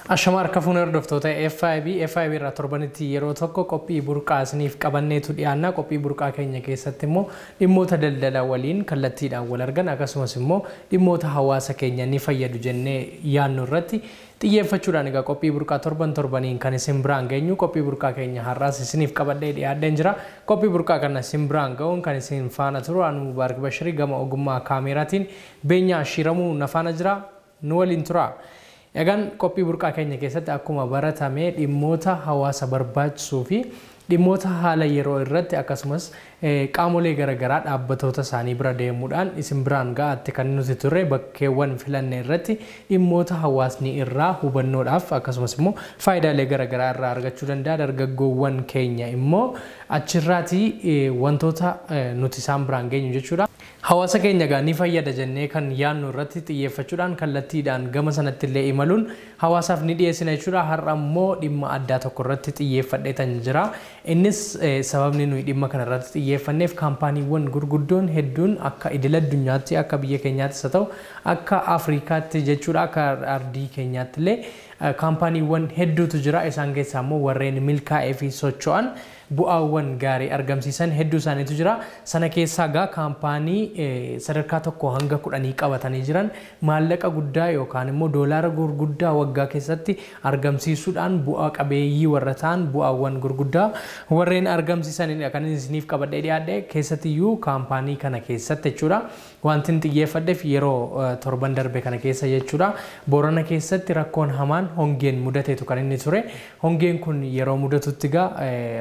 Ashama harka fuunee hordoftoota FIB. FIB irraa torbanitti yeroo tokko qophii burqaa isiniif qabanneetu dhiyaanna. Qophii burqaa keenya keessatti immoo dhimmoota daldala waliin kallattiidhaan wal argan, akkasumas immoo dhimmoota hawaasa keenya ni fayyadu jennee yaannu irratti xiyyeeffachuudhaan egaa qophii burqaa torban torbaniin kan isin biraan geenyu, qophii burqaa keenya har'aas isiniif qabadhee dhiyaadheen jira. Qophii burqaa kana isin biraan ga'uun kan isin faana turu anu Mubaarak Bashirii, gama ogummaa kaameeraatiin Beenyaa Shiramuu na faana jira, nu waliin tura. Egaan qophii burqaa keenya keessatti akkuma baratame dhimmoota hawaasa barbaachisuu fi dhimmoota haala yeroo irratti, akkasumas qaamolee garaagaraa dhaabbatoota isaanii bira deemuudhaan isin biraan ga'aatti kan nuti turre, bakkeewwan filanne irratti dhimmoota hawaasni irraa hubannoodhaaf akkasumas immoo faayidaalee garaagaraa irraa argachuu danda'a. Dargaggoowwan keenya immoo achirraatii wantoota nuti isaan biraan geenyu jechuudha. Hawaasa keenya egaa ni fayyada jennee kan yaannu irratti xiyyeeffachuudhaan kallattiidhaan gama sanatti illee imaluun hawaasaaf ni dhiyeessina jechuudha. Har'a immoo dhimma addaa tokko irratti xiyyeeffadheetan jira. Innis sababni nuyi dhimma kana irratti xiyyeeffanneef kaampaaniiwwan gurguddoon hedduun akka idil addunyaatti, akka biyya keenyaattis haa ta'u akka Afrikaatti jechuudha, akka ardii keenyaatti illee kaampaaniiwwan hedduutu jira. Isaan keessaa immoo warreen milkaa'ee fi socho'an, bu'aawwan gaarii argamsiisan hedduu isaaniitu jira. Sana keessaa egaa kaampaanii sadarkaa 1 hanga 10 qabatanii jiran, maallaqa guddaa yookaan immoo doolaara gurguddaa waggaa keessatti argamsiisuudhaan bu'aa qabeeyyii warra ta'an, bu'aawwan gurguddaa warreen argamsiisanidha kan isiniif qabadhee dhiyaadhe, keessattiyyuu kaampaanii kana keessatti jechuudha. Wanti xiyyeeffadheef yeroo torban darbe kana keessa jechuudha, Boorana keessatti rakkoon hamaan hongeen mudateetu kan inni ture. Hongeen kun yeroo mudatutti egaa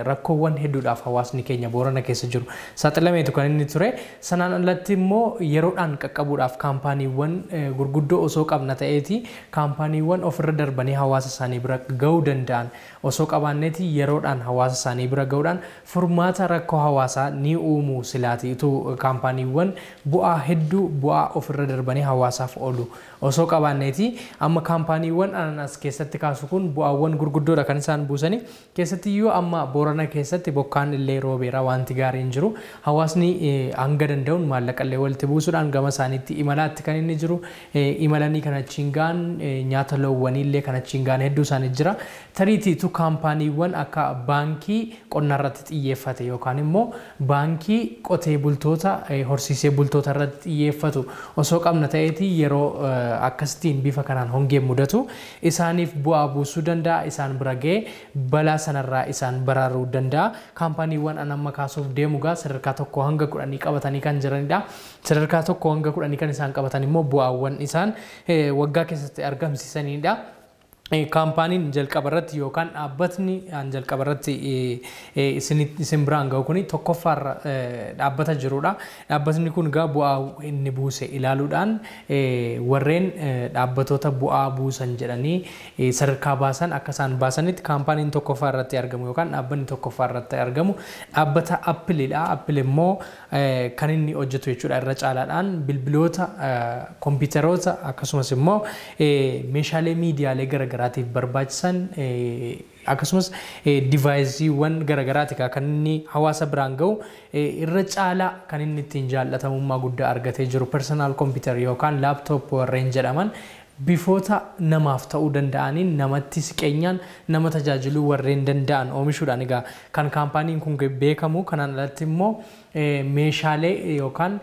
rakkoowwan hedduudhaaf hawaasni keenya Boorana keessa jiru saaxilameetu kan inni ture. Sanaan alatti immoo yeroodhaan qaqqabuudhaaf kaampaaniiwwan gurguddoo osoo qabna ta'eeti, kaampaaniiwwan ofirra darbanii hawaasa isaanii bira ga'uu danda'an osoo qabaanneeti, yeroodhaan hawaasa isaanii bira ga'uudhaan furmaata rakkoo hawaasaa ni uumu silaati, utuu kaampaaniiwwan bu'aa hedduu, bu'aa ofirra darbanii hawaasaaf oolu osoo qabaanneeti. Amma kaampaaniiwwan ananas keessatti kaasu kun bu'aawwan gurguddoodha kan isaan buusanii. Keessattiyyuu amma Boorana keessatti bokkaan illee roobeera, wanti gaariin jiru, hawaasni hanga danda'uun maallaqa illee walitti buusuudhaan gama isaaniitti imalaatti kan inni jiru. Imalanii kan achiin ga'an, nyaata loowwanii illee kan achiin ga'an hedduu isaanii jira. Tariitiitu kaampaaniiwwan akka baankii qonna irratti xiyyeeffate yookaan immoo baankii qotee bultoota, horsiisee bultoota irratti xiyyeeffatu osoo qabna ta'eeti, yeroo akkasittiin bifa kanaan hongeen mudatu isaaniif bu'aa buusuu danda'a, isaan bira ga'ee balaa sanarraa isaan baraaruu danda'a. Kaampaaniiwwan an amma kaasuuf deemu gaa sadarkaa 1 hanga 10 qabatanii kan jiranidha. Sadarkaa 1 hanga 10 kan isaan qabatan immoo bu'aawwan isaan waggaa keessatti argamsiisanidha. Kaampaaniin jalqaba irratti yookaan dhaabbatni jalqaba irratti isin biraan ga'u kuni tokkoffaarra dhaabbata jirudha. Dhaabbatni kun egaa bu'aa inni buuse ilaaluudhaan warreen dhaabbatoota bu'aa buusan jedhanii sadarkaa baasan akka isaan baasanitti, kaampaaniin tokkoffaa irratti argamu yookaan dhaabbanni tokkoffaa irratti argamu dhaabbata Appleidha. Apple immoo kan inni hojjetu jechuudha irra caalaadhaan bilbiloota, kompiitaroota, akkasumas immoo meeshaalee miidiyaalee garaagaraatiif barbaachisan, akkasumas deviceiiwwan garaagaraati kan inni hawaasa biraan ga'u. Irra caalaa kan inni ittiin jaallatamummaa guddaa argatee jiru personal computer yookaan laptop warreen jedhaman, bifoota namaaf ta'uu danda'aniin, namatti siqeenyaan nama tajaajiluu warreen danda'an oomishuudhaan egaa kan kaampaaniin kun beekamu. Kanaan alatti immoo meeshaalee yookaan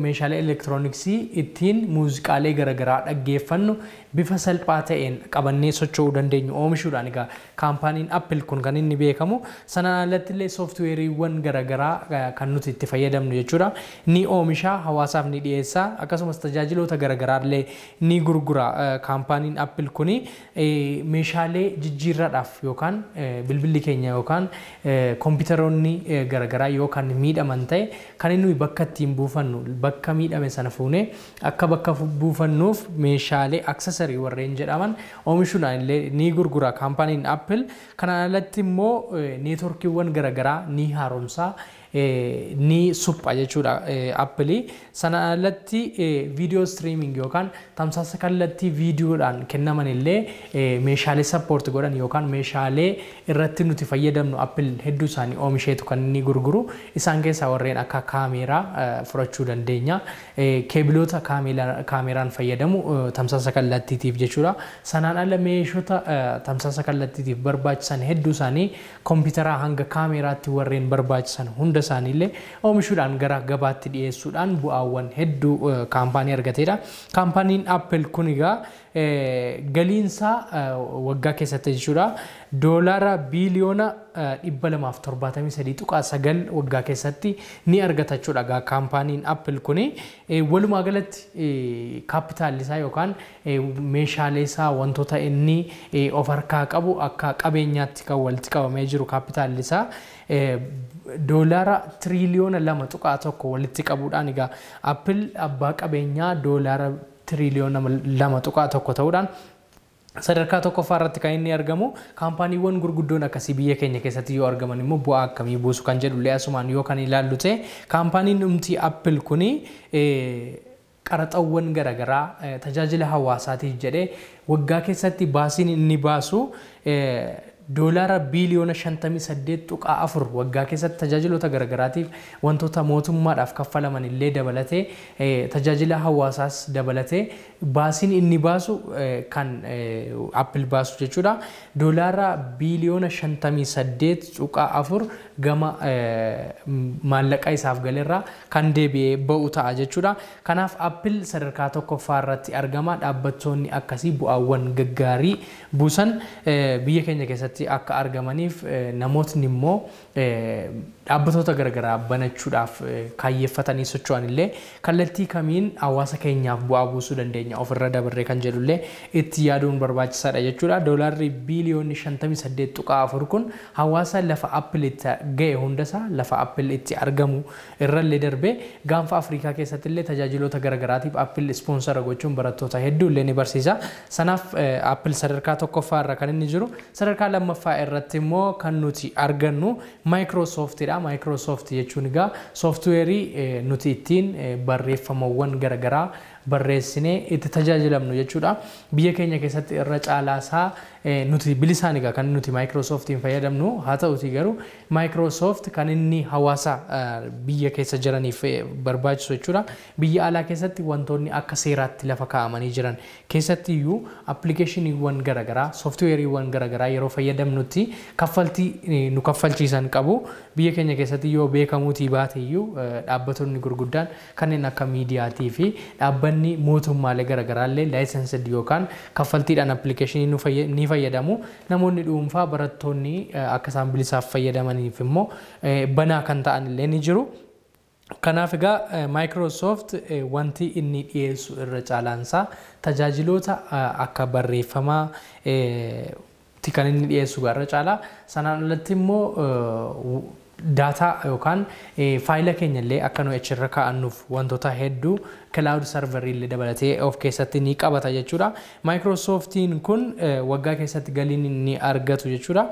meeshaalee elektirooniksii ittiin muuziqaalee garaagaraa dhaggeeffannu bifa salphaa ta'een qabannee socho'uu dandeenyu oomishuudhaan egaa kaampaaniin Apple kun kan inni beekamu. Sanaan alatti illee sooftiweeriiwwan garaagaraa kan nuti itti fayyadamnu jechuudha ni oomisha, hawaasaaf ni dhiyeessa, akkasumas tajaajiloota garaagaraa illee ni gurgura. Kaampaaniin Apple kuni meeshaalee jijjiirraadhaaf yookaan bilbilli keenya yookaan kompiitaroonni garaagaraa yookaan miidhaman ta'e, kan inni bakka ittiin buufannu, bakka miidhame sana fuunee akka bakka buufannuuf meeshaalee accessory warreen jedhaman oomishuudhaan illee ni gurgura kaampaaniin Apple. Kanaan alatti immoo neetworkiiwwan garaagaraa ni haaromsa. ni supha jechuudha Appleii. Sana alatti video streaming yookaan tamsaasa kallattii viidiyoodhaan kennaman illee meeshaalee support godhan yookaan meeshaalee irratti nuti fayyadamnu Apple hedduu isaanii oomisheetu kan inni gurguru. Isaan keessaa warreen akka kaameeraa fudhachuu dandeenya. Keebiloota kaameeraan fayyadamu tamsaasa kallattiitiif jechuudha. Sanaan ala meeshota tamsaasa kallattiitiif barbaachisan hedduu isaanii, kompiitaraa hanga kaameeraatti warreen barbaachisan hunda isaaniillee oomishuudhaan gara gabaatti dhiyeessuudhaan bu'aawwan hedduu kaampaanii argateedha. Kaampaaniin Apple kun egaa galiinsaa waggaa keessatti jechuudha doolaara biiliyoona 273.9 waggaa keessatti ni argata jechuudha. Egaa kaampaaniin Apple kuni walumaa galatti kaapitaalli isaa yookaan meeshaalee isaa, wantoota inni of harkaa qabu, akka qabeenyaatti kan walitti qabamee jiru, kaapitaalli isaa doolaara tiriliyoona 2.1 walitti qabuudhaan egaa Apple abbaa qabeenyaa doolaara tiriliyoona 2.1 ta'uudhaan sadarkaa tokkoffaa irratti kan inni argamu. Kaampaaniiwwan gurguddoon akkasii biyya keenya keessatti yoo argaman immoo bu'aa akkamii buusu kan jedhu illee asumaan yoo kan ilaallu ta'e, kaampaaniin dhumti Apple kuni qaraxawwan garaagaraa tajaajila hawaasaatiif jedhee waggaa keessatti baasiin inni baasu doolaara biiliyoona 58.4 waggaa keessatti tajaajiloota garaagaraatiif, wantoota mootummaadhaaf kaffalaman illee dabalatee, tajaajila hawaasaas dabalatee, baasiin inni baasu, kan Apple baasu jechuudha. Doolaara biiliyoona 58.4 gama maallaqa isaaf galerraa kan deebi'ee ba'u ta'a jechuudha. Kanaaf Apple sadarkaa tokkoffaa irratti argama. Dhaabbattoonni akkasii bu'aawwan gaggaarii buusan biyya keenya keessatti akka argamaniif, namootni immoo dhaabbatoota garaagaraa banachuudhaaf kaayyeeffatanii socho'an illee kallattii kamiin hawaasa keenyaaf bu'aa buusuu dandeenya ofirra dabarree kan jedhullee itti yaaduun barbaachisaadha jechuudha. Doolaarri biiliyoonni 58.4 kun hawaasa lafa Apple itti ga'e hundasaa, lafa Apple itti argamu irrallee darbee gaanfa Afrikaa keessatti illee tajaajiloota garaagaraatiif Apple sponsor gochuun barattoota hedduu illee ni barsiisa. Sanaaf Apple sadarkaa tokkoffaa irra kan inni jiru. Sadarkaa lammaffaa irratti immoo kan nuti argannu Microsoftidha. Microsoft jechuun egaa sooftuweerii nuti ittiin barreeffamawwan garaagaraa barreessinee itti tajaajilamnu jechuudha. Biyya keenya keessatti irra caalaasaa nuti bilisaan egaa kan nuti Microsoftiin fayyadamnu. Haa ta'uti garuu Microsoft kan inni hawaasa biyya keessa jiraniif barbaachisu jechuudha. Biyya alaa keessatti wantoonni akka seeraatti lafa kaa'amanii jiran keessatti iyyuu appilikeeshiniiwwan garaagaraa, sooftuweeriiwwan garaagaraa yeroo fayyadamnutti kaffaltii nu kaffalchiisan qabu. Biyya keenya keessatti yoo beekamuutii baate iyyuu dhaabbatonni gurguddaan kanneen akka miidiyaatii fi dhaabbanni mootummaalee garaagaraa illee licensed yookaan kaffaltiidhaan appilikeeshinii ni fayyadamu. Namoonni dhuunfaa, barattoonni akka isaan bilisaaf fayyadamaniif immoo banaa kan ta'an illee ni jiru. Kanaaf egaa Microsoft wanti inni dhiyeessu irra caalaansaa tajaajiloota akka barreeffamaa ti kan inni dhiyeessu irra caalaa. Sanaan alatti immoo daataa yookaan faayila keenya illee akka nuyi achirra kaa'annuuf wantoota hedduu, cloud serverii illee dabalatee of keessatti ni qabata jechuudha. Microsoftiin kun waggaa keessatti galiin inni argatu jechuudha.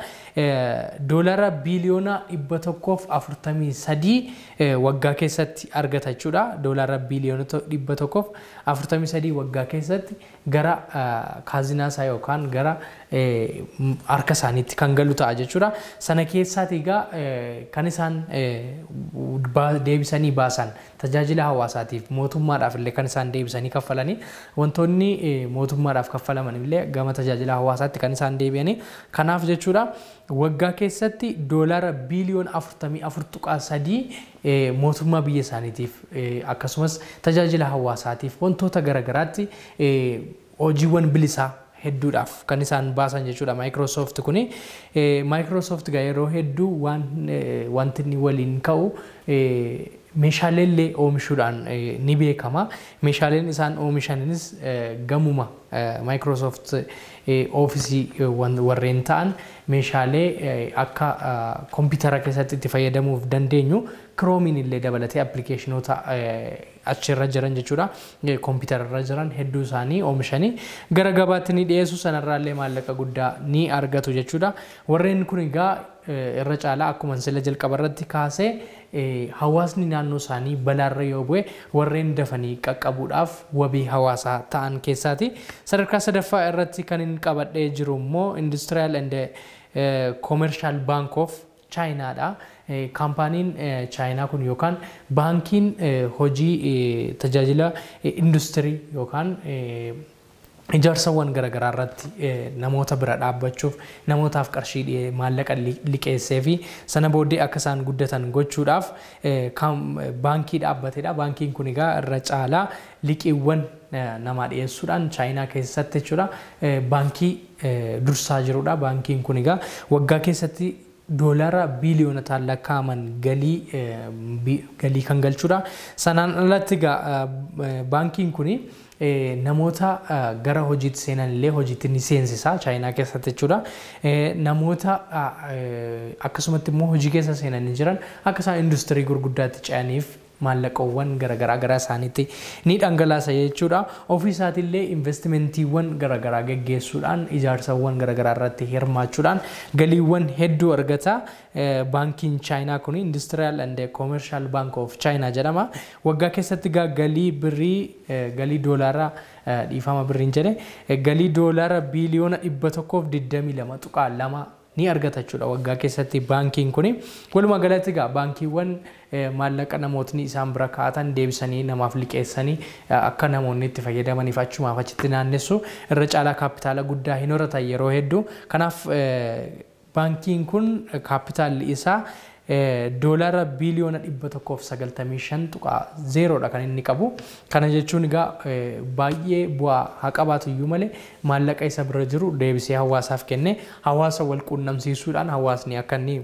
Doolara biiliyoona 143 waggaa keessatti argata jechuudha. Doolara biiliyoona 143 waggaa keessatti gara kaazinaa isaa yookaan gara harka isaaniitti kan galu ta'a jechuudha. Sana keessaati egaa kan isaan deebisanii baasan tajaajila hawaasaatiif, mootummaadhaaf illee kan isaan deebisanii kaffalanii, wantoonni mootummaadhaaf kaffalaman illee gama tajaajila hawaasaatti kan isaan deebi'anii. Kanaaf jechuudha waggaa keessatti doolaara biiliyoona 44.3 mootummaa biyya isaaniitiif, akkasumas tajaajila hawaasaatiif, wantoota garaagaraatti, hojiiwwan bilisaa hedduudhaaf kan isaan baasan jechuudha Microsoft kuni. Microsoft gaa yeroo hedduu waan wanti inni waliin ka'u meeshaalee illee oomishuudhaan ni beekama. Meeshaaleen isaan oomishanis gamuma Microsoft Office warreen ta'an, meeshaalee akka kompiitara keessatti itti fayyadamuuf dandeenyu, Chromeiin illee dabalatee appilikeeshinoota achirra jiran jechuudha. Kompiitara irra jiran hedduu isaanii oomishanii gara gabaatti ni dhiyeessu, sanarraa illee maallaqa guddaa ni argatu jechuudha. Warreen kun egaa irra caalaa akkuma sila jalqaba irratti kaasee hawaasni naannoo isaanii balaarra yoo bu'e warreen dafanii qaqqabuudhaaf wabii hawaasaa ta'an keessaati. Sadarkaa sadaffaa irratti kan inni qabadhee jiru immoo Industrial and Commercial Bank of Chinaadha. Kaampaaniin Chaayinaa kun yookaan baankiin hojii tajaajila industirii yookaan ijaarsawwan garaagaraa irratti namoota bira dhaabbachuuf namootaaf qarshii maallaqa liqeessee fi sana booddee akka isaan guddatan gochuudhaaf baankii dhaabbatedha. Baankiin kun egaa irra caalaa liqiiwwan namaa dhiyeessuudhaan Chaayinaa keessatti jechuudha baankii dursaa jirudha. Baankiin kun egaa waggaa keessatti doolaara biiliyoonotaan lakkaa'aman galii kan galchudha. Sanaan alatti egaa baankiin kuni namoota gara hojiitti seenan illee hojiitti ni seensisa Chaayinaa keessatti jechuudha. Namoota akkasumatti immoo hojii keessa seenanii jiran akka isaan industirii gurguddaatti ce'aniif maallaqawwan garaagaraa gara isaaniitti ni dhangalaasa jechuudha. Ofii isaatiillee investimentiiwwan garaagaraa geggeessuudhaan ijaarsawwan garaagaraa irratti hirmaachuudhaan galiiwwan hedduu argata. Baankiin Chaayinaa kun Industrial and Commercial Bank of China jedhama. Waggaa keessatti galii birrii, galii doolaaraa, dhiifama, birriin jedhe, galii doolaara biiliyoona 122.2 ni argata jechuudha waggaa keessatti baankiin kuni. Walumaa galatti egaa baankiiwwan maallaqa namootni isaan bira kaa'atan deebisanii namaaf liqeessanii akka namoonni itti fayyadamaniif achumaaf achitti naannessu irra caalaa kaapitaala guddaa hin horatan yeroo hedduu. Kanaaf baankiin kun kaapitaalli isaa doolaara biiliyoona 195.0dha kan inni qabu. Kana jechuun egaa baay'ee bu'aa haa qabaatu iyyuu malee maallaqa isa bira jiru deebisee hawaasaaf kennee hawaasa wal quunnamsiisuudhaan hawaasni akka inni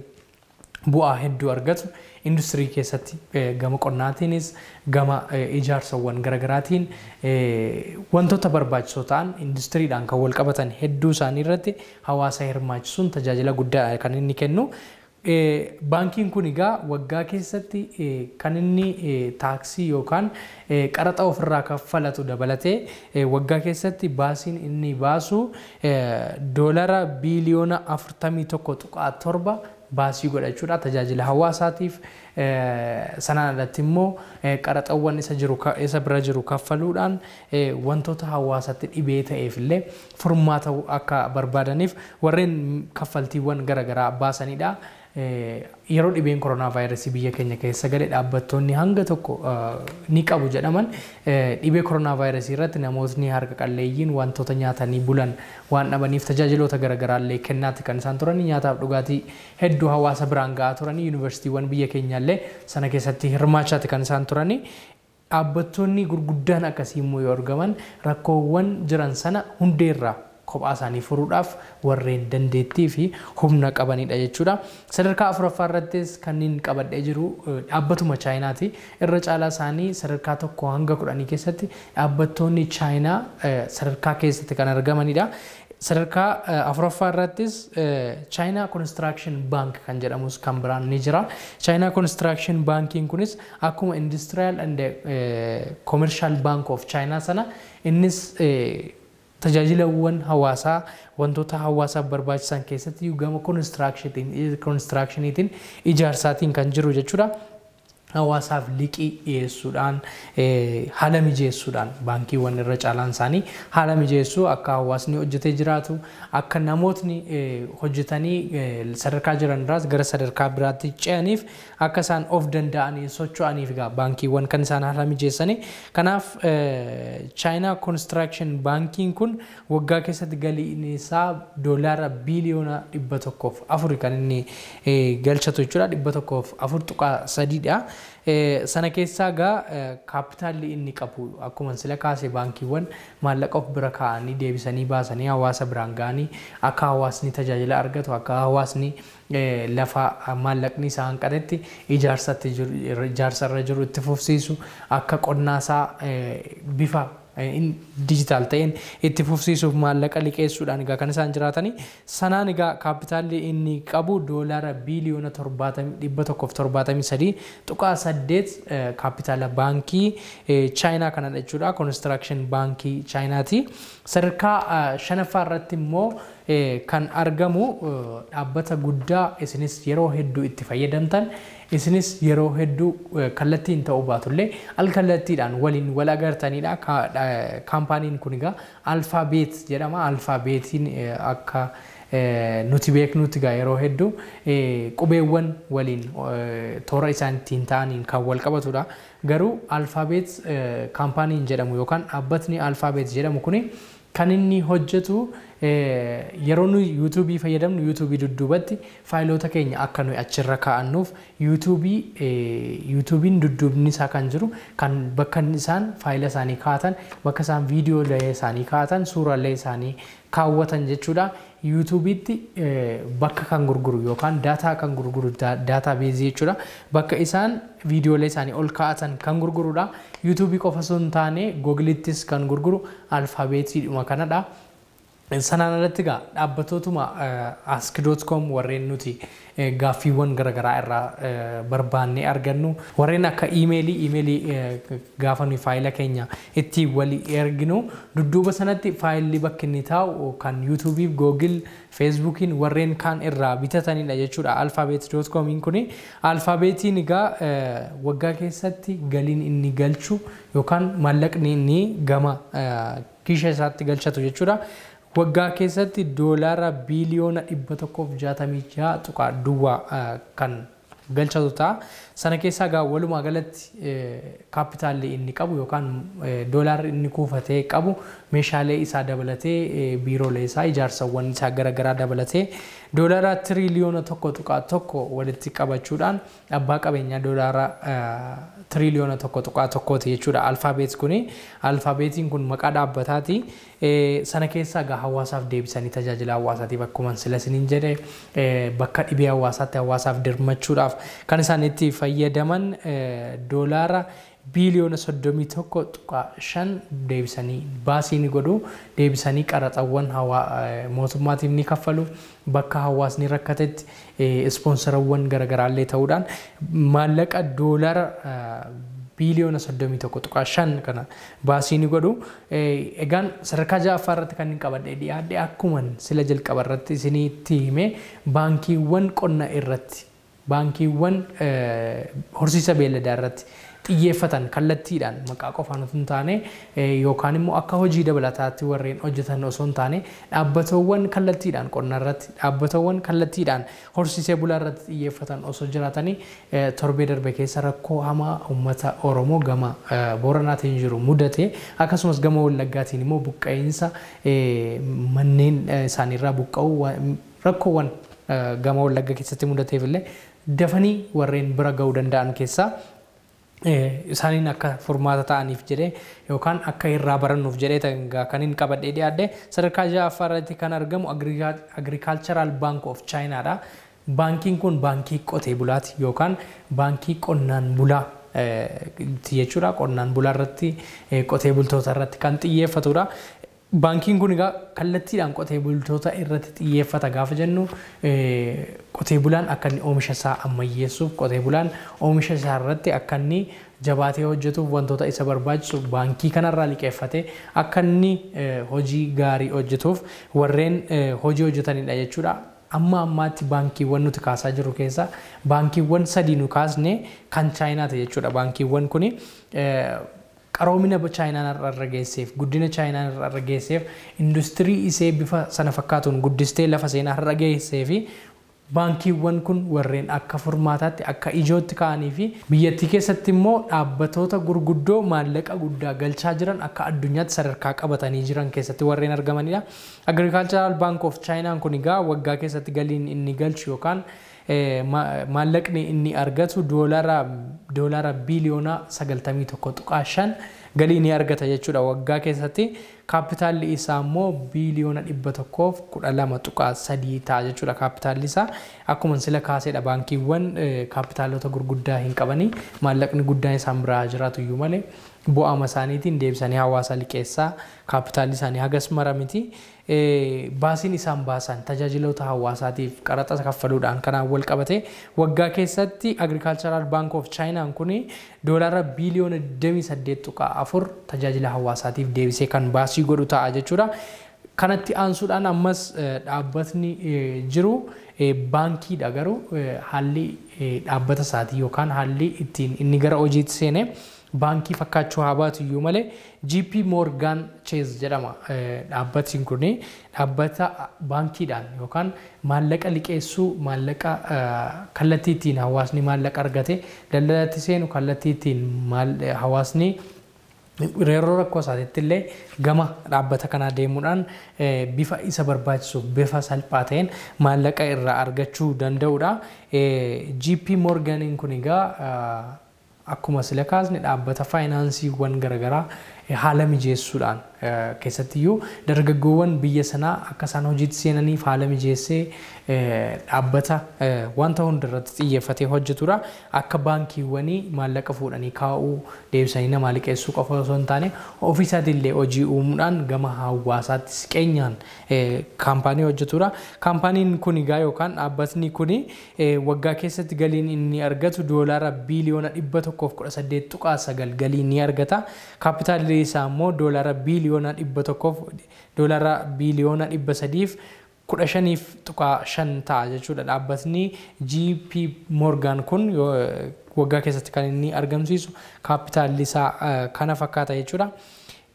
bu'aa hedduu argatu, industirii keessatti gama qonnaatiinis gama ijaarsawwan garaagaraatiin wantoota barbaachisoo ta'an industiriidhaan kan wal qabatan hedduu isaanii irratti hawaasa hirmaachisuun tajaajila guddaa kan inni kennu. Baankiin kun egaa waggaa keessatti kan inni taaksii yookaan qaraxa ofirraa kaffalatu dabalatee waggaa keessatti baasiin inni baasu doolara biiliyoona 41.7 baasii godhachuudha tajaajila hawaasaatiif. Sanaan alatti immoo qaraxawwan isa bira jiru kaffaluudhaan wantoota hawaasatti dhibee ta'eef illee furmaata akka barbaadaniif warreen kaffaltiiwwan garaagaraa baasanidha. Yeroo dhibeen koronaa vaayirasii biyya keenya keessa gale dhaabbattoonni hanga tokko ni qabu jedhaman dhibee koronaa vaayirasii irratti namootni harka qalleeyyiin wantoota nyaatanii bulan waan dhabaniif tajaajiloota garaagaraa illee kennaatti kan isaan turanii, nyaataaf dhugaatii hedduu hawaasa biraan ga'aa turanii, yuunivarsiitiiwwan biyya keenyaallee sana keessatti hirmaachaatti kan isaan turanii. Dhaabbattoonni gurguddaan akkasii immoo yoo argaman rakkoowwan jiran sana hundeerraa kophaa isaanii furuudhaaf warreen dandeettii fi humna qabanidha jechuudha. Sadarkaa afuraffaa irrattis kanneen qabadhee jiru dhaabbatuma Chaayinaati. Irra caalaa isaanii sadarkaa 1 hanga 10 keessatti dhaabbattoonni Chaayinaa sadarkaa keessatti kan argamanidha. Sadarkaa afuraffaa irrattis China Construction Bank kan jedhamus kan biraan ni jira. China Construction Bankiin kunis akkuma Industrial and Commercial Bank of China sana innis tajaajilawwan hawaasaa, wantoota hawaasaaf barbaachisan keessatti gama konistiraakshiniitiin, ijaarsaatiin kan jiru jechuudha. Hawaasaaf liqii dhiyeessuudhaan, haala mijeessuudhaan, baankiiwwan irra caalaan isaanii haala mijeessuu, akka hawaasni hojjetee jiraatu, akka namootni hojjetanii sadarkaa jiran irraas gara sadarkaa biraatti ce'aniif, akka isaan of danda'anii socho'aniif egaa baankiiwwan kan isaan haala mijeessanii. Kanaaf China Construction Baankiin kun waggaa keessatti galiin isaa doolaara biiliyoona 104 kan inni galchatu jechuudha, 104.3dha. Sana keessaa egaa kaapitaalli inni qabu akkuma sila kaase baankiiwwan maallaqa of bira kaa'anii deebisanii baasanii hawaasa biraan ga'anii akka hawaasni tajaajila argatu, akka hawaasni lafa maallaqni isaa hanqatetti ijaarsa irra jiru itti fufsiisu, akka qonnaasaa bifa digital ta'een itti fufsiisuuf maallaqa liqeessuudhaan egaa kan isaan jiraatanii. Sanaan egaa kaapitaalli inni qabu doolaara biiliyoona 173.8 kaapitaala baankii Chaayinaa kanadha jechuudha. Construction Baankii Chaayinaati. Sadarkaa shanaffaa irratti immoo kan argamu dhaabbata guddaa isinis yeroo hedduu itti fayyadamtan, isinis yeroo hedduu kallattiin ta'uu baatullee al kallattiidhaan waliin wal agartanidha. Kaampaaniin kun egaa Alphabet jedhama. Alfaabeetiin akka nuti beeknutti egaa yeroo hedduu qubeewwan waliin toora isaan ittiin ta'aniin kan wal qabatudha. Garuu Alphabet kaampaaniin jedhamu yookaan dhaabbatni Alphabet jedhamu kuni kan inni hojjetu yeroo nuyi yuutuubii fayyadamnu yuutuubii dudduubatti faayiloota keenya akka nuyi achirra kaa'annuuf yuutuubiin dudduubni isaa kan jiru kan bakka isaan faayila isaanii kaa'atan, bakka isaan viidiyoolee isaanii kaa'atan, suuraalee isaanii kaawwatan jechuudha. Yuutuubiitti bakka kan gurguru yookaan daataa kan gurguru, daataa beezii jechuudha. Bakka isaan viidiyoolee isaanii ol kaa'atan kan gurgurudha. Yuutuubii qofa osoo hin taane Googilittis kan gurguru Alfaabeetiidhuma kanadha. Sanaan alatti egaa dhaabbatootuma ask.com warreen nuti gaaffiiwwan garaagaraa irraa barbaannee argannu, warreen akka iimeelii gaafa nuyi faayila keenya ittiin walii erginu dudduuba sanatti faayilli bakki inni taa'u kan yuutuubiif, Googil, Feesbuukiin warreen kaan irraa bitatanidha jechuudha. Alphabet.comiin kuni, Alfaabeetiin egaa waggaa keessatti galiin inni galchu yookaan maallaqni inni gama kiisha isaatti galchatu jechuudha. Waggaa keessatti doolaara biiliyoona 166.0 kan galchatu ta'a. Sana keessaa egaa walumaa galatti kaapitaalli inni qabu yookaan doolaarri inni kuufatee qabu meeshaalee isaa dabalatee, biiroolee isaa, ijaarsawwan isaa garaagaraa dabalatee doolaara tiriliyoona 1.1 walitti qabachuudhaan abbaa qabeenyaa doolaara tiriliyoona 1.1ti jechuudha. Alfaabeet kuni, Alfaabeetiin kun maqaa dhaabbataati. Sana keessaa egaa hawaasaaf deebisanii tajaajila hawaasaatiif, akkuma sila isiniin jedhe, bakka dhibee hawaasaatti hawaasaaf dirmachuudhaaf kan isaan itti fayyadaman doolaara biiliyoona 31.5 deebisanii baasii ni godhu, deebisanii qaraxawwan mootummaatiif ni kaffalu, bakka hawaasni rakkatetti ispoonsarawwan garaagaraallee ta'uudhaan maallaqa doolaara biiliyoona 31.5 kana baasii ni godhu. Egaan sadarkaa ja'affaa irratti kan inni qabadhee dhiyaadhe, akkuma sila jalqaba irratti isinitti hime, baankiiwwan qonna irratti, baankiiwwan horsiisa beelladaa irratti xiyyeeffatan kallattiidhaan maqaa qofaan osoo hin taane yookaan immoo akka hojii dabalataatti warreen hojjetan osoo hin taane, dhaabbatawwan kallattiidhaan qonna irratti, dhaabbatawwan kallattiidhaan horsiisee bulaa irratti xiyyeeffatan osoo jiraatanii. Torbee darbe keessa rakkoo hamaa uummata Oromoo gama Booranaatiin jiru mudate, akkasumas gama Wallaggaatiin immoo buqqa'iinsa manneen isaaniirraa buqqa'uu, rakkoowwan gama Wallagga keessatti mudateef illee dafanii warreen bira ga'uu danda'an keessaa isaaniin akka furmaata ta'aniif jedhee yookaan akka irraa barannuuf jedhee kan hin qabadhee dhiyaadhe sadarkaa ja'affaa irratti kan argamu Agricultural Bank of Chinaadha. Baankiin kun baankii qotee bulaati yookaan baankii qonnaan bulaa jechuudha. Qonnaan bulaa irratti, qotee bultoota irratti kan xiyyeeffatudha. Baankiin kun egaa kallattiidhaan qotee bultoota irratti xiyyeeffata gaafa jennu, qotee bulaan akka inni oomisha isaa ammayyeessuuf, qotee bulaan oomisha isaa irratti akka inni jabaatee hojjetuuf wantoota isa barbaachisu baankii kanarraa liqeeffatee akka inni hojii gaarii hojjetuuf warreen hojii hojjetanidha jechuudha. Amma ammaatti baankiiwwan nuti kaasaa jirru keessaa baankiiwwan sadii nu kaasne kan Chaayinaati jechuudha. Baankiiwwan kuni qaroomina Chaayinaan irra geesseef, guddina Chaayinaan irra geesseef, industirii isee bifa sana fakkaatuun guddistee lafa seenaa irra geessee fi baankiiwwan kun warreen akka furmaataatti akka ijootti ka'anii fi biyyattii keessatti immoo dhaabbatoota gurguddoo maallaqa guddaa galchaa jiran akka addunyaatti sadarkaa qabatanii jiran keessatti warreen argamanidha. Agricultural Bank of Chinaan kun egaa waggaa keessatti galiin inni galchu yookaan maallaqni inni argatu doolaara biiliyoona 91.5 galii ni argata jechuudha waggaa keessatti. Kaapitaalli isaa immoo biiliyoona 112.3 ta'a jechuudha kaapitaalli isaa. Akkuma sila kaaseedha, baankiiwwan kaapitaalota gurguddaa hin qabanii, maallaqni guddaan isaan biraa jiraatu iyyuu malee bu'aama isaaniitiin deebisanii hawaasa liqeessaa, kaapitaalli isaanii hagas mara miti. Baasiin isaan baasan tajaajiloota hawaasaatiif qaraxa kaffaluudhaan kanaan wal qabate waggaa keessatti Agricultural Bank of China kun doolaara biiliyoona 28.4 tajaajila hawaasaatiif deebisee kan baasii godhu ta'a jechuudha. Kanatti aansuudhaan ammas dhaabbatni jiru baankiidha, garuu haalli dhaabbata isaatii yookaan haalli ittiin inni gara hojiitti seene baankii fakkaachuu haa baatu iyyuu malee, JP Morgan Chase jedhama. Dhaabbatni kun dhaabbata baankiidhaan yookaan maallaqa liqeessuu, maallaqa kallattii ittiin hawaasni maallaqa argate daldalatti seenu, kallattii ittiin hawaasni yeroo rakkoo isaatiitti illee gama dhaabbata kanaa deemuudhaan bifa isa barbaachisu, bifa salphaa ta'een maallaqa irraa argachuu danda'udha. JP Morganiin kun egaa akkuma sila kaasne dhaabbata faayinaansiiwwan garaagaraa haala mijeessuudhaan, keessattiyyuu dargaggoowwan biyya sanaa akka isaan hojiitti seenaniif haala mijeessee dhaabbata wanta hundarratti xiyyeeffatee hojjetudha. Akka baankiiwwanii maallaqa fuudhanii kaa'uu, deebisanii namaa liqeessuu qofa osoo hin taane, ofiisaatillee hojii uumuudhaan gama hawaasaatti siqeenyaan kaampaanii hojjetudha. Kaampaaniin kun egaa yookaan dhaabbatni kun waggaa keessatti galiin inni argatu doolaara biiliyoona 118.9 galii ni argata. Kaapitaalli isaa immoo doolaara biiliyoona 100f doolaara biiliyoona 315.5 ta'a jechuudha. Dhaabbatni JP Morgan kun waggaa keessatti kan inni argamsiisu kaapitaalli isaa kana fakkaata jechuudha.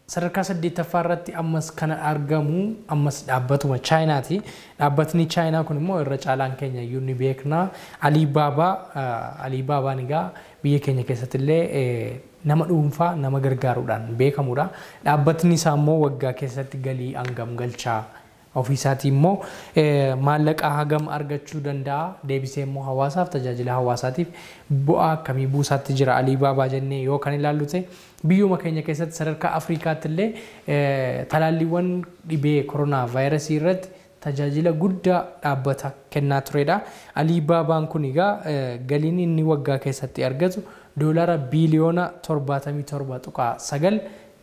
Sadarkaa saddeettaffaa irratti ammas kan argamu ammas dhaabbatuma Chaayinaati. Dhaabbatni Chaayinaa kun immoo irra caalaan keenya iyyuu ni beekna. Aliibaabaa. Aliibaabaan egaa biyya keenya keessatti illee nama dhuunfaa nama gargaaruudhaan beekamudha. Dhaabbatni isaa immoo waggaa keessatti galii hangam galchaa? Ofiisaatii immoo maallaqa hagam argachuu danda'a? Deebisee immoo hawaasaaf, tajaajila hawaasaatiif bu'aa akkamii buusaatti jira Aliibaabaa jennee yoo kan ilaallu ta'e, biyyuma keenya keessatti sadarkaa Afrikaatti illee talaalliiwwan dhibee koronaa vaayirasii irratti tajaajila guddaa dhaabbata kennaa turedha. Aliibaabaan kun egaa galiin inni waggaa keessatti argatu doolaara biiliyoona 77.9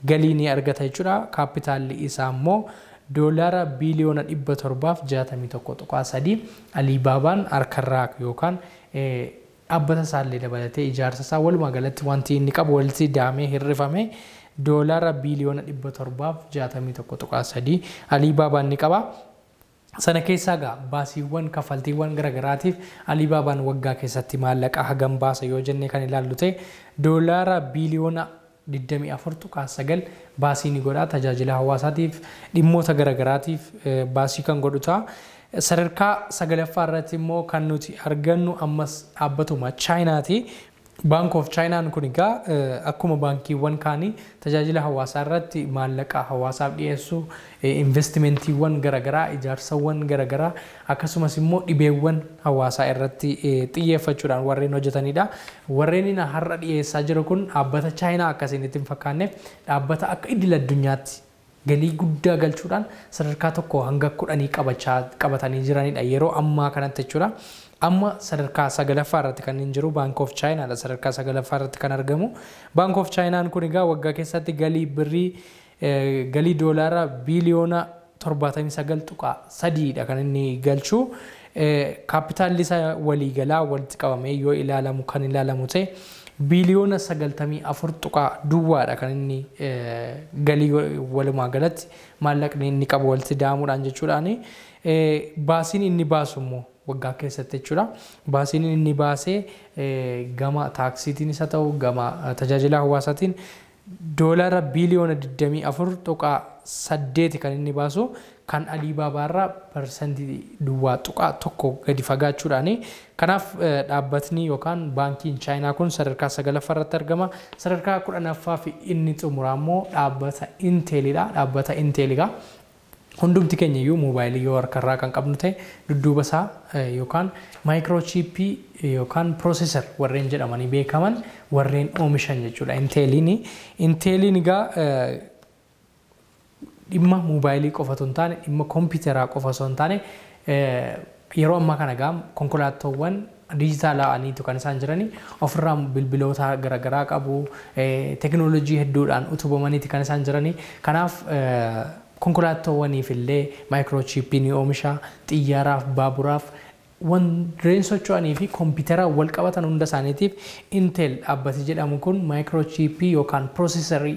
galii ni argata jechuudha. Kaapitaalli isaa immoo doolaara biiliyoona 761.3. Aliibaabaan harkarraa yookaan dhaabbata isaallee dabalatee ijaarsa isaa, walumaa galatti wanti inni qabu walitti daamee hirrifame doolaara biiliyoona 761.3 Aliibaabaan ni qaba. Sana keessaa egaa baasiiwwan kaffaltiiwwan garaagaraatiif Aliibaabaan waggaa keessatti maallaqa hagam baasa yoo jennee kan ilaallu ta'e, doolaara biiliyoona 24.9 baasii ni godha. Tajaajila hawaasaatiif, dhimmoota garaagaraatiif baasii kan godhu ta'a. Sadarkaa sagalaffaa irratti immoo kan nuti argannu ammas dhaabbatuma Chaayinaati. Bank of Chinaan kun egaa akkuma baankiiwwan kaanii tajaajila hawaasaa irratti maallaqa hawaasaaf dhiyeessuu, investimentiiwwan garaagaraa, ijaarsawwan garaagaraa, akkasumas immoo dhibeewwan hawaasaa irratti xiyyeeffachuudhaan warreen hojjetanidha. Warreen inni har'a dhiyeessaa jiru kun dhaabbata Chaayinaa akkasiin itti hin fakkaanneef, dhaabbata akka idil addunyaatti galii guddaa galchuudhaan sadarkaa 1 hanga 10 qabatanii jiranidha yeroo ammaa kanatti jechuudha. Amma sadarkaa sagalaffaa irratti kan inni jiru Bank of Chinaadha, sadarkaa sagalaffaa irratti kan argamu. Bank of Chinaan kun egaa waggaa keessatti galii birrii, galii doolaara biiliyoona 79.3dha kan inni galchu. Kaapitaalli isaa waliigalaa walitti qabamee yoo ilaalamu, kan ilaalamu ta'e, biiliyoona 94 tuqaa duwwaadha kan inni galii walumaa galatti maallaqni inni qabu walitti daamuudhaan jechuudhaani. Baasiin inni baasu immoo waggaa keessatti jechuudha. Baasiin inni baasee gama taaksiitiin isa ta'u, gama tajaajila hawaasaatiin doolaara biiliyoona 24.8 kan inni baasu, kan Aliibaabaarraa parsantii 0.1 gadi fagaachuudhaani. Kanaaf dhaabbatni yookaan baankiin Chaayinaa kun sadarkaa sagalaffaa irratti argama. Sadarkaa 10ffaa fi inni xumuraa immoo dhaabbata Inteelidha. Dhaabbata Inteeligaa hundumti keenya iyyuu moobaayilii yoo harkarraa kan qabnu ta'e, dudduuba isaa yookaan microchipii yookaan processor warreen jedhamanii beekaman warreen oomishan jechuudha. Inteeliin Inteeliin egaa dhimma moobaayilii qofa osoo hin taane, dhimma kompiitaraa qofa osoo hin taane, yeroo ammaa kana egaa konkolaataawwan diijitaala'aniitu kan isaan jiranii, ofirraa bilbiloota garaagaraa qabu, teekinooloojii hedduudhaan utubamaniiti kan isaan jiranii. Kanaaf konkolaataawwaniif illee microchipii ni oomisha, xiyyaaraaf, baaburaaf, Warreen socho'anii fi kompiitara wal qabatan hunda isaaniitiif Intel dhaabbati jedhamu kun maayikiroochiippii yookaan piroosesarii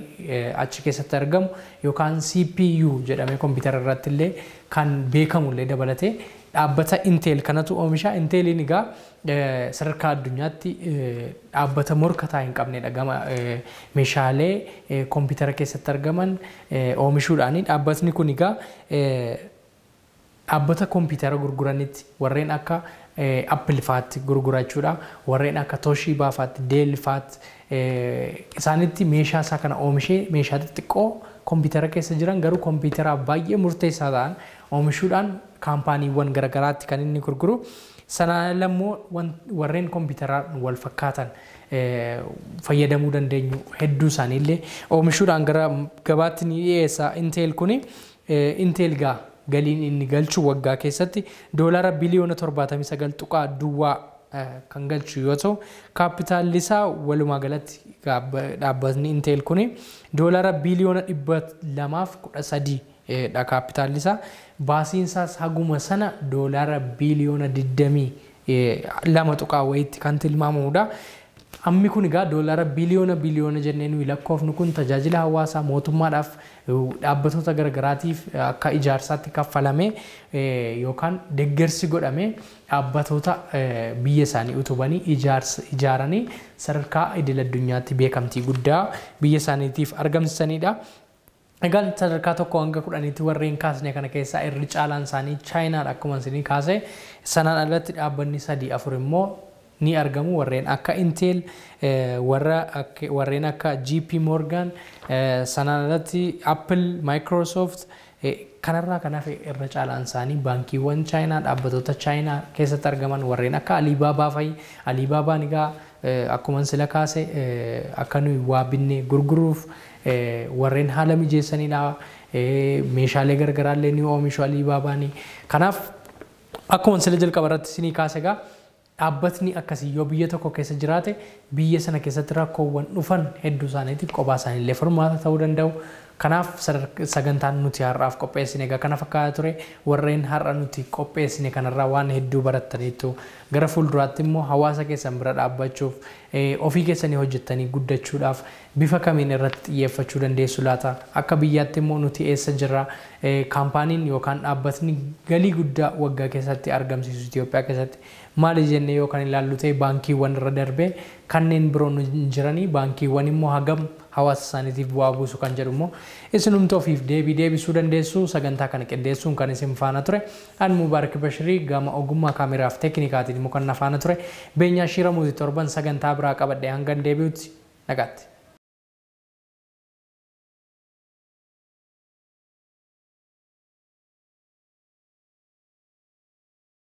achi keessatti argamu yookaan CPU jedhamee kompiitara irratti illee kan beekamu illee dabalatee dhaabbata Intel kanatu oomisha. Inteliin egaa sadarkaa addunyaatti dhaabbata morkataa hin qabnedha gama meeshaalee kompiitara keessatti argaman oomishuudhaani. Dhaabbatni kun egaa dhaabbata kompiitara gurguranitti warreen akka Apple faatti gurgurachuudha. Warreen akka Toshiba faatti, Dell faatti isaanitti meeshaa isaa kana oomishee meeshaa xixiqqoo kompiitara keessa jiran garuu kompiitaraaf baay'ee murteessaa ta'an oomishuudhaan kaampaaniiwwan garaagaraatti kan inni gurguru. Sanaan ala immoo warreen kompiitaraan wal fakkaatan fayyadamuu dandeenyu hedduu isaaniillee oomishuudhaan gara gabaatti ni dhiyeessa Intel kuni. Intel gaa galiin inni galchu waggaa keessatti doolaara biliyoona 79.0 kan galchu yoo ta'u, kaapitaalli isaa walumaa galatti dhaabbatni Intel kuni doolaara biliyoona 213 dha kaapitaalli isaa. Baasiin isaas haguma sana doolaara biliyoona 22 tuqaa wayiitti kan tilmaamamudha. Hammi kun egaa doolaara biliyoona biliyoona jennee nuyi lakkoofnu kun tajaajila hawaasaa mootummaadhaaf dhaabbatoota garaagaraatiif akka ijaarsaatti kaffalamee yookaan deeggarsi godhamee dhaabbatoota biyya isaanii utubanii ijaaranii sadarkaa idil addunyaatti beekamtii guddaa biyya isaaniitiif argamsiisanidha. Egaan sadarkaa 1 hanga 10tti warreen kaasne kana keessaa irri caalaan isaanii Chaayinaadha akkuma isinii kaase. Sanaan alatti dhaabbanni 3 4 immoo ni argamu, warreen akka Intel, warreen akka JP Morgan, sanaan alatti Apple, Microsoft. Kanarraa kanaaf irra caalaan isaanii baankiiwwan Chaayinaa, dhaabbatoota Chaayinaa keessatti argaman warreen akka Alibaabaa fa'i. Alibaabaan egaa akkuma sila kaase akka nuyi waa binnee gurguruuf warreen haala mijeessanidha. Meeshaalee garaagaraallee ni oomishu Alibaabaani. Kanaaf akkuma sila jalqaba irratti isinii kaase egaa dhaabbatni akkasii yoo biyya tokko keessa jiraate biyya sana keessatti rakkoowwan dhufan hedduu isaaniitiif kophaa isaaniillee furmaata ta'uu danda'u. Kanaaf sagantaan nuti har'aaf qopheessine egaa kana fakkaata ture. Warreen har'a nuti qopheessine kanarraa waan hedduu barattaniitu gara fuulduraatti immoo hawaasa keessan bira dhaabbachuuf ofii keessanii hojjettanii guddachuudhaaf bifa kamiin irratti xiyyeeffachuu dandeessu laata? Akka biyyaatti immoo nuti eessa jirra? Kaampaaniin yookaan dhaabbatni galii guddaa waggaa keessatti argamsiisu Itoophiyaa keessatti maali jennee yookaan ilaallu ta'e baankiiwwan irra darbee kanneen biroon jiranii baankiiwwan immoo hagam hawaasa isaaniitiif bu'aa buusu kan jedhu immoo isinumti ofiif deebii deebisuu dandeessu. Sagantaa kana qindeessuun kan isin faana ture ani Mubaarak Bashirii, gama ogummaa kaameraaf teeknikaatiin immoo kan na faana ture Beenyaa Shiiramuuti. Torban sagantaa biraa qabadhee hanga deebi'utti nagaatti.